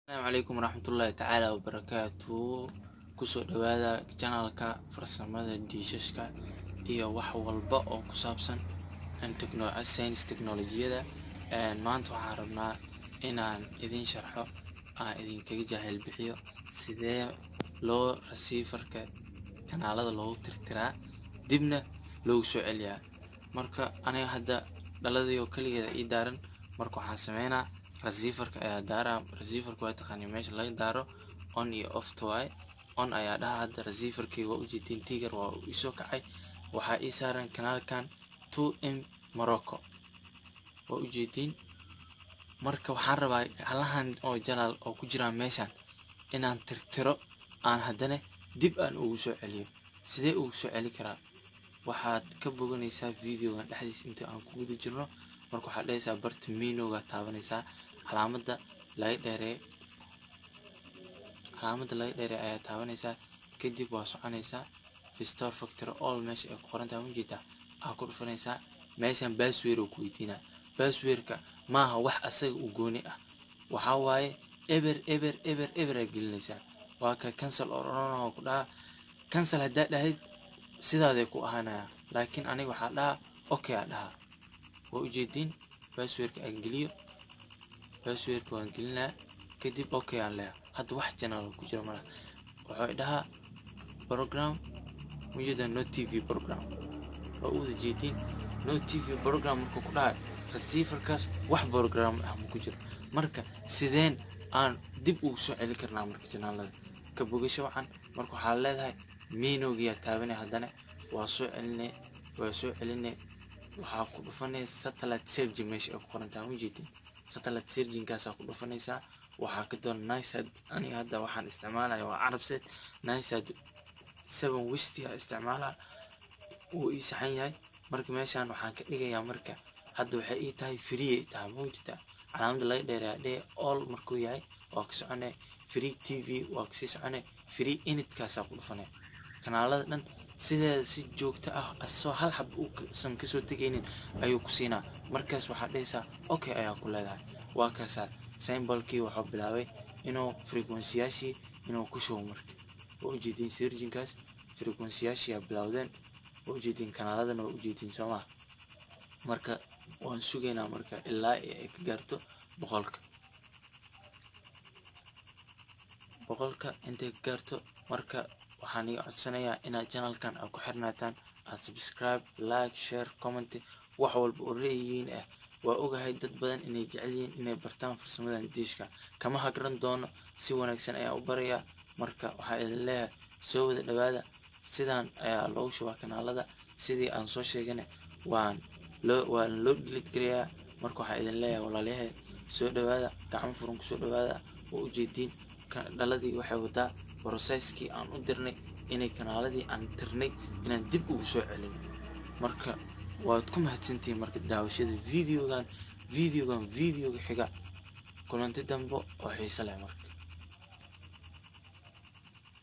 Asalaamu calaykum waraxmatullaahi tacaala wabarakaatu. Kusoo dhawaada channelka farsamada diishashka iyo wax walba oo ku saabsan science teknolojiyada. Maanta waxaan rabnaa inaan idin sharxo, aan idinkaga jaahil bixiyo sidee loo receiverka kanaalada loogu tirtiraa dibna loogu soo celiyaa. Marka aniga hadda dhaladii oo kaligeeda ii daaran, marka waxaan sameynaa receiverka ayaa daaraa. Receiverka waa taqaanii meesha laga daaro, on iyo off waaye. On ayaa dhaha. Hadda receiverkii waa ujeedin, tiger waa isoo kacay. Waxaa ii saaran kanaalkan 2M Morocco, waa ujeedin. Marka waxaan rabaa halahan oo jalaal oo ku jiraan meeshan inaan tirtiro, aan haddana dib aan ugu soo celiyo. Sidee ugu soo celi karaa? Waxaad ka boganaysaa videogan dhexdiisa inta aan ku guda jirno. Marka waxaad dhahaysaa barta menuga taabanaysaa, calaamadda laga dheereey, calaamadda laga dheereey ayaa taabanaysaa. Kadib waa soconaysaa, restore factory all meesha ay ku qoran tahay ujeedaa aa ku dhufanaysaa. Meeshan password oo ku weydiinaa. Passwordka maaha wax asaga u gooni ah, waxaa waaye eber eber eber eber aa gelinaysaa. Waa ka cancel oo odhanoo ku dhaha. Cancel haddaa dhahayd sidaaday ku ahaanaya, laakiin aniga waxaa dhahaa okay aa dhahaa. Waa ujeediin, passwordka aan geliyo, passwordka waan gelinaa, kadib okay aan leeyahay. Hadda wax channel ku jira malaha. Wuxuu dhahaa program, ujeedaa, no TV program. Waa u wada jeediin, no TV program markuu ku dhahay receiverkaas wax program ah ma ku jiro. Marka sideen aan dib ugu soo celi karnaa marka channelada ka bogasho wacan? Marka waxaa leedahay menugiyaa taabanay, haddana waa soo celinay, waa soo celinay. Waxaa ku dhufanay satellite searching meesha ay ku qoran tahay, ujeedin, satellite searchingkaasaa ku dhufanaysaa. Waxaa ka doon Nilesat. Aniga hadda waxaan isticmaalaya waa Arabsat, Nilesat 7 West aa isticmaalaa, wuu ii saxan yahay. Marka meeshaan waxaan ka dhigayaa, marka hadda waxay ii tahay free ay tahay, mawjida calaamada laga dheereeya dhee. All markuu yahay waa ka soconay, free TV waa kasii soconay, free initkaasaa ku dhufanay. Kanaalada dhan sideeda si joogto ah asoo hal xab uusan kasoo tegaynin ayuu ku siinaa. Markaas waxaad dhahaysaa okay ayaa ku leedahay. Waa kaasaa, symbolkii wuxuu bilaabay inuu frequencyyaashii inuu ku shubo. Marka waa ujeediin searchingkaas frequencyyaashii aa bilowdeen, waa ujeediin, kanaaladana waa ujeediin, soo maa? Marka waan sugaynaa marka ilaa ay ka gaarto 100-ka, 100-ka intay ka gaarto. Marka waxaan iga codsanayaa inaad channelkan aad ku xirnaataan, aad subscribe, like, share, comment, wax walba oo ra'yigiin ah. Waa ogahay dad badan inay jecel yihiin inay bartaan farsamadan diishka. Kama hagran doono, si wanaagsan ayaa u barayaa. Marka waxaa idin leeyahay soo wada dhawaada. Sidaan ayaa loogu shubaa kanaalada, sidii aan soo sheegana waan loo delete garayaa. Marka waxaa idin leeyahay walaalayahay, soo dhawaada, gacmo furan kusoo dhawaada. Waa ujeediin, dhaladii waxay wadaa processkii aan u dirnay inay kanaaladii aan tirnay inaan dib ugu soo celino. Marka waad ku mahadsantihiin marka daawashada videogan. Videoga xiga, kulanti dambe oo xiiso leh marka.